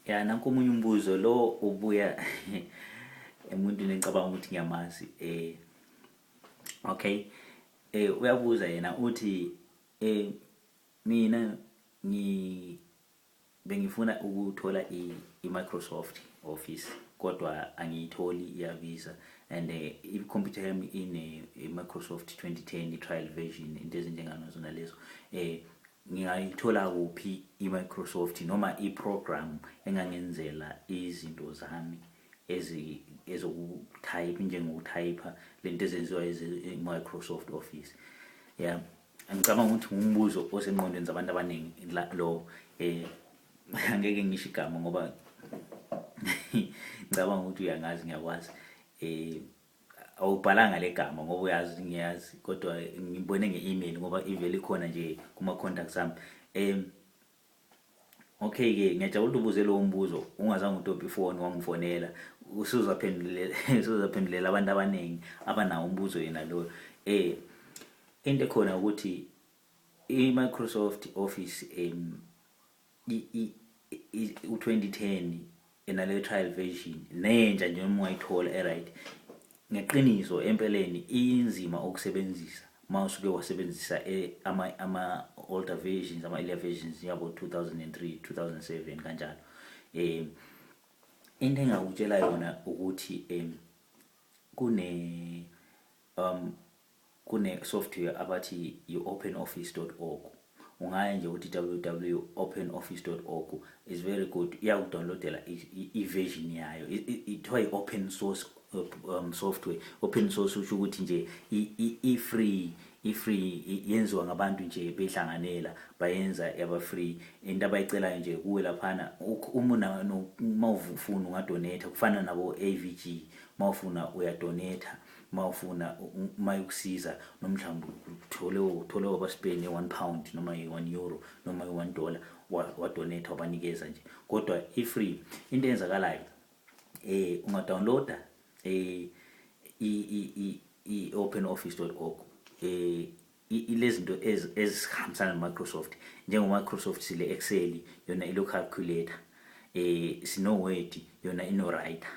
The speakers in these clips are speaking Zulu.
Ya, nanku omunye umbuzo lo ubuya emuntwini engicabanga ukuthi ngiyamazi. Okay, uyabuza yena uthi mina bengifuna ukuthola i-Microsoft Office kodwa angiyitholi, iyabiza, and i-computer yami ine i-Microsoft 2010 i-trial version, into ezinjenganazo nalezo. Ngingayithola kuphi i-Microsoft noma i-program engangenzela izinto zami ezokutype, njengokutype lento ezenziwa i-Microsoft Office? Yeah, ngicabanga ukuthi ngumbuzo osengqondweni zabantu abaningi lo. Angeke ngisho igama ngoba ngicabanga ukuthi uyangazi, ngiyakwazi. Awubhalanga le gama ngoba uyazi ngiyazi, kodwa ngibone nge-email ngoba ivele ikhona nje kuma-contacts ami. Okay ke, ngiyajabula ukuthi ubuze lowo mbuzo ungazange udobhe ifoni wangifonela, usuzaphendulela abantu abaningi abanawo umbuzo yena lo. Into ekhona ukuthi i-Microsoft Office u-2010 enale trial version nentsha nje, uma ungayithola e-right, ngeqiniso empeleni inzima ukusebenzisa uma usuke wasebenzisa ama older versions, ama earlier versions yabo 2003, 2007 kanjalo. Into engakutshela yona ukuthi kune software abathi i-openoffice.org. Ungaya nje ukuthi www.openoffice.org is very good, iyakudownloadela i-version yayo. Ithiwa i-open source software. Open source usho ukuthi nje i-free, i-free, yenziwa ngabantu nje behlanganela, bayenza yaba free. Into abayicelayo nje kuwe laphana, uma uma ufuna ungadonate, kufana nabo AVG, mawufuna uyadonate, mawufuna mayikusiza noma mhlawumbe uthole wabaspend £1 noma i-€1 noma i-$1, wadonate, wabanikeza nje, kodwa i-free. Into eyenzakalayo, ungadownloada i i-openoffice.org, ilezinto ezihambisana no-Microsoft, njengo-Microsoft sile Excel, yona ilo calculator, sino Word, yona ino writer,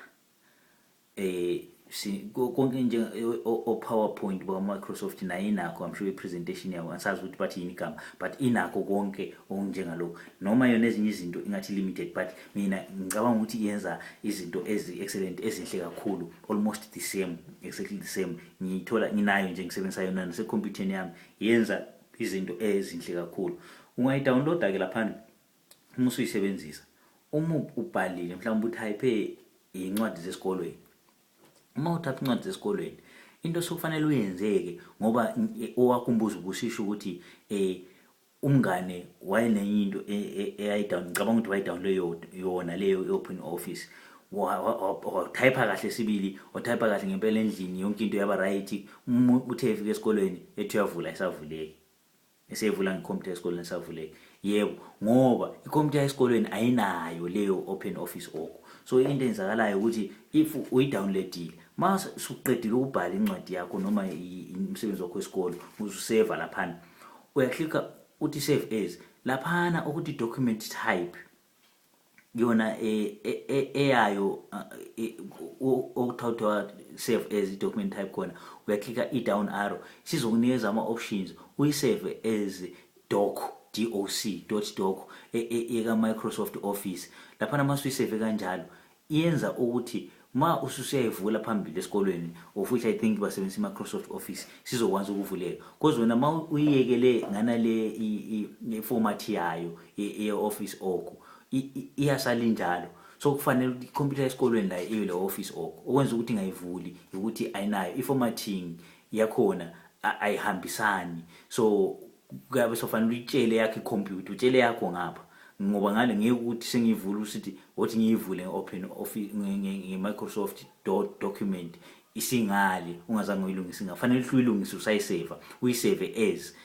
si konke nje o PowerPoint baka Microsoft nayo inakho. I'm sure i-presentation yabo, angisazi ukuthi bathi yini igama, but inakho konke okunjengalokho, noma yona ezinye izinto ingathi limited, but mina ngicabanga ukuthi yenza izinto ezi excellent, ezinhle kakhulu, almost the same, exactly the same. Ngiyithola, nginayo nje, ngisebenzisa yona nasekhompyutheni yami, yenza izinto ezinhle kakhulu. Ungayidownloada ke laphana uma usuyisebenzisa. Uma ubhalile, mhlawumbe utype incwadi zesikolweni, uma uthatha incwadi zesikolweni, into sokufanele uyenzeke, ngoba owakho umbuzo ubusisho ukuthi umngane wayenenye into eyayidown, ngicabanga ukuthi wayidownload yona leyo open office, watype kahle sibili, watype kahle ngempela endlini, yonke into yaba right. Uma uthe efika esikolweni ethi uyavula, isavuleki, eseyivula ngekhompyutha esikolweni, isavuleki. Yebo, ngoba ikhompyutha esikolweni ayinayo leyo open office org. So into eyenzakalayo ukuthi if uyidownloadile, ma suqedile ukubhala incwadi yakho noma umsebenzi wakho wesikolo, ususeva laphana, uyaklika uthi save as laphana, ukuthi document type yona eyayo okuthiwa save as document type khona, uyaklika i-down arrow, sizokunikeza ama-options, uyisave as doc, doc dot doc eka Microsoft Office laphana. Masuyisave kanjalo, iyenza ukuthi ma ususuyayivula phambili esikolweni, of which I think basebenzisa i-Microsoft Office, sizokwazi ukuvuleka, because wena ma uyiyekele nganale i-format yayo ye-office org, iyasala injalo. So kufanele ukuthi ikhompyutha esikolweni la ibe le office org. Okwenza ukuthi ingayivuli ukuthi ayinayo i-formatting yakhona, ayihambisani. So kuyabe sofanele uyitshele yakho ikhompyutha, utshele yakho ngapha, ngoba ngale ngeke ukuthi sengiyivula usithi othi ngiyivule nge-open office, nge-Microsoft dot document, isingale ungazange uyilungise. Ngafanele ukuthi uyilungise usayiseva, uyisave as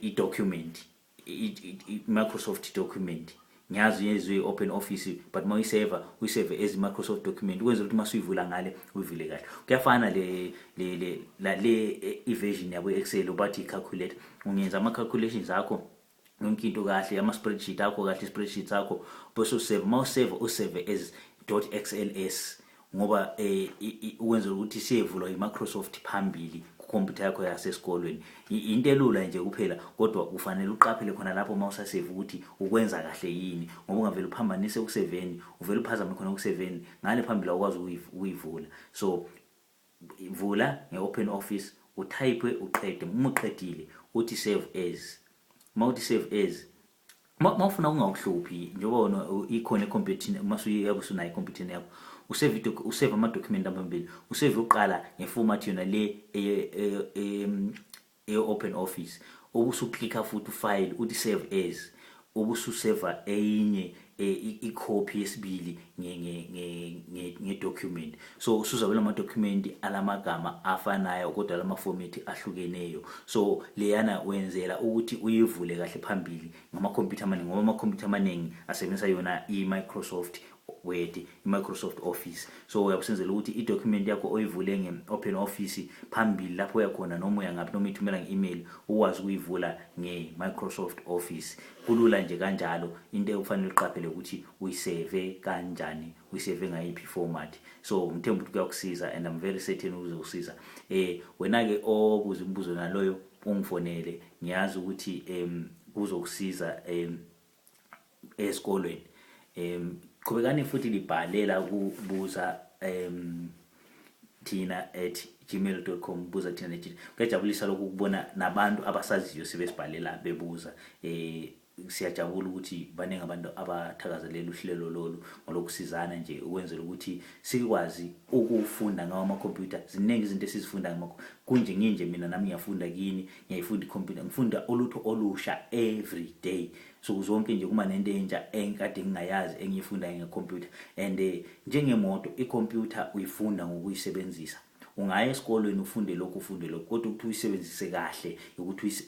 i-document, i-Microsoft document. Ngiyazi yenziwe i-open office, but uma uyiseva, uyisave as i-Microsoft document, ukwenzela ukuthi uma usuyivula ngale, uyivule kahle. Kuyafana le le la le i-version yabo Excel, ubathi i-calculator, ungenza ama-calculations akho. Yonke into kahle, ama-spreadsheet akho kahle, i-spreadsheet akho, bese usave. Uma usave, usave as .xls, ngoba ukwenzela ukuthi siyevulwa i-Microsoft phambili kukhompyutha yakho yasesikolweni. Into elula nje kuphela, kodwa ufanele uqaphele khona lapho uma usasave ukuthi ukwenza kahle yini, ngoba ungavele uphambanise ukuseveni, uvele uphazame khona ukuseveni, ngale phambili awukwazi ukuyivula. So vula nge-Open Office, utype, uqede. Uma uqedile, uthi save as. Uma uthi save as, uma ufuna kungakuhluphi, njengoba wona ikhona ekhompyutheni, uma usuyabe usunayo ekhompyutheni yakho, usave usave ama-document amabili. Usave uqala ngeformat yona le e-Open Office, ubusuklika futhi ufile, uthi save as, ubususeva eyinye ikhophi yesibili nge-document. So usuzabe ama-document alamagama afanayo kodwa lama-format ahlukeneyo. So leyana wenzela ukuthi uyivule kahle phambili ngamakhompyutha amaningi, ngoba amakhompyutha amaningi asebenzisa yona i-Microsoft Word, i-Microsoft Office. So uyabusenzela ukuthi i-document yakho oyivule nge-Open Office, phambili lapho uyakhona, noma uya ngaphi, noma uyithumela nge-email, ukwazi ukuyivula nge-Microsoft Office. Kulula nje kanjalo. Into ekufanele uqaphele ukuthi uyisave kanjani, uyisave ngayiphi format. So ngithemba ukuthi kuyakusiza, and I'm very certain uzokusiza. Wena ke obuza imibuzo naloyo ungifonele, ngiyazi ukuthi kuzokusiza esikolweni. Qhubekani futhi libhalela kubuza thina@gmail.com, buza thina at. Kuyajabulisa lokhu ukubona nabantu abasaziyo sebesibhalela bebuza. Siyajabula ukuthi baningi abantu abathakazelela uhlelo lolu ngolokusizana nje, ukwenzela ukuthi sikwazi ukufunda ngawo amakhompyutha. Ziningi izinto esizifunda kunje. Nginje mina nami ngiyafunda kini, ngiyayifunda ikhompyutha, ngifunda ulutho olusha every day, suku zonke nje kuma nento entsha engikade ngingayazi engiyifunda ngekhompyutha. And njengemoto, ikhompyutha uyifunda ngokuyisebenzisa. Ungaya esikolweni ufunde lokhu, ufunde lokhu, kodwa ukuthi uyisebenzise kahle, ukuthi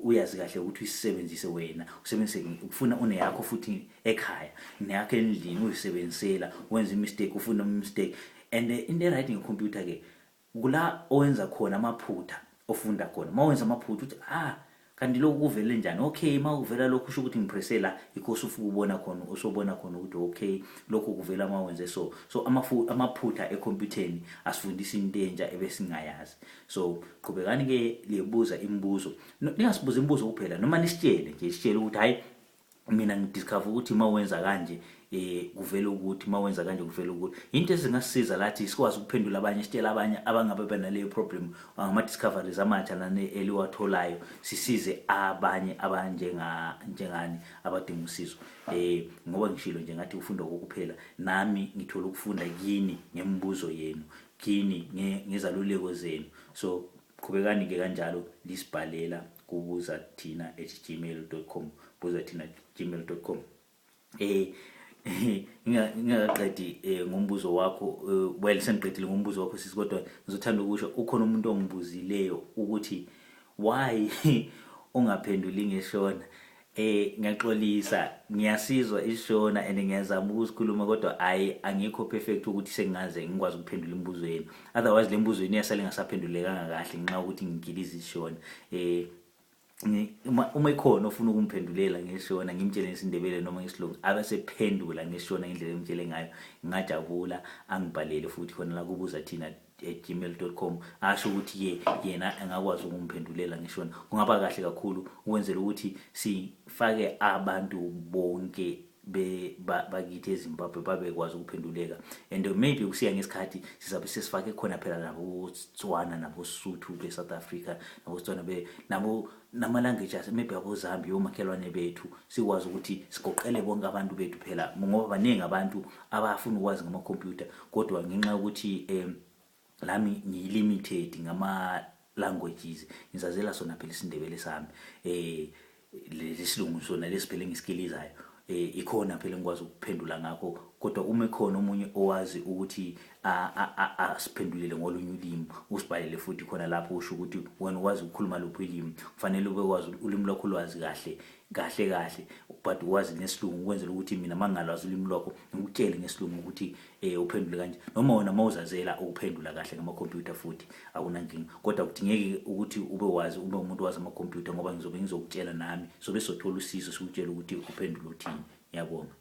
uyazi kahle ukuthi uyisebenzise wena, usebenzise ufuna uneyakho futhi ekhaya, neyakho endlini, uyisebenzisela, wenza imistake, ufunda ama-mistake. And into e-right ngekhompyutha ke, kula owenza khona amaphutha ofunda khona. Uma wenza amaphutha uthi, "Ah, kanti lokhu kuvele njani? Okay, uma kuvela lokhu kusho ukuthi ngipresse la." Yikho usufika ubona khona, usobona khona ukuthi okay, lokhu kuvela uma wenze so. So amaphutha ekhompyutheni asifundisa into entsha ebesingayazi. So qhubekani ke liyebuza imibuzo. Ningasibuza imibuzo kuphela, noma nisitshele nje, sitshele ukuthi hayi, mina ngidiscover ukuthi uma wenza kanje kuvela ukuthi, uma wenza kanje kuvela ukuthi. Into ezingasisiza lathi sikwazi ukuphendula abanye, sitshela abanye abangabe benaleyo problem ngama discoveries amatsha nane eliwatholayo, sisize abanye abanjenga njengani abadinga usizo. Ngoba ngishilo nje ngathi ufunda kokuphela, nami ngithola ukufunda kini ngemibuzo yenu, kini ngezaluleko zenu. So qhubekani ke kanjalo lisibhalela kubuza thina@gmail.com, buza thina gmail.com. Ngingaqedi ngombuzo wakho, well, sengiqedile ngombuzo wakho sisi, kodwa ngizothanda ukusho ukhona umuntu ongibuzileyo ukuthi why ungaphenduli ngeshona. Ngiyaxolisa, ngiyasizwa isishona and ngiyazama ukusikhuluma, kodwa hayi, angikho perfect ukuthi sengingaze ngikwazi ukuphendula imibuzo yenu. Otherwise le mibuzo yenu iyasala ingasaphendulekanga kahle ngenxa yokuthi ngigiliza isishona. Uma ikhona ofuna ukumphendulela ngesishona, ngimtshele ngesiNdebele noma ngesilungu, abesephendula ngesishona ngendlela engimtshele ngayo, ngingajabula. Angibhalele futhi khona la kubuza thina @gmail.com, asho ukuthi ke yena angakwazi ukumphendulela ngeshona. Kungaba kahle kakhulu ukwenzela ukuthi sifake abantu bonke bakithi eZimbabwe babekwazi ukuphenduleka. And maybe kusiya ngesikhathi sizabe sesifake khona phela nabo Tswana, nabo Sotho be-South Africa, nabo Tswana be nabo nama-languages, maybe abo Zambia, omakhelwane bethu, sikwazi ukuthi sigoqele bonke abantu bethu phela, ngoba baningi abantu abafuna ukwazi ngamakhompyutha, kodwa ngenxa yokuthi lami ngiyi-limited ngama-languages, ngizazela sona phela isiNdebele sami, lesilungu sona lesiphele ngisikilizayo, ikhona phela engikwazi ukuphendula ngakho. Kodwa uma ekhona omunye owazi ukuthi asiphendulele ngolunye ulimi, usibhalele futhi khona lapho, usho ukuthi wena ukwazi ukukhuluma luphi ulimi, kufanele ube wazi ulimi lwakho, ulwazi kahle. Kahle kahle, but wazi nesilungu ukwenzela ukuthi mina mangingalwazi ulimi lwakho ngikutshele ngesilungu ukuthi uphendule kanje, noma wena mawuzazela ukuphendula kahle ngamakhompyutha futhi akunankinga. Kodwa kudingeki ukuthi ube wazi, ube umuntu wazi amakhompyutha, ngoba ngizobe ngizokutshela nami sobe sothola usizo sikutshela ukuthi uphendule uthini. Ngiyabonga.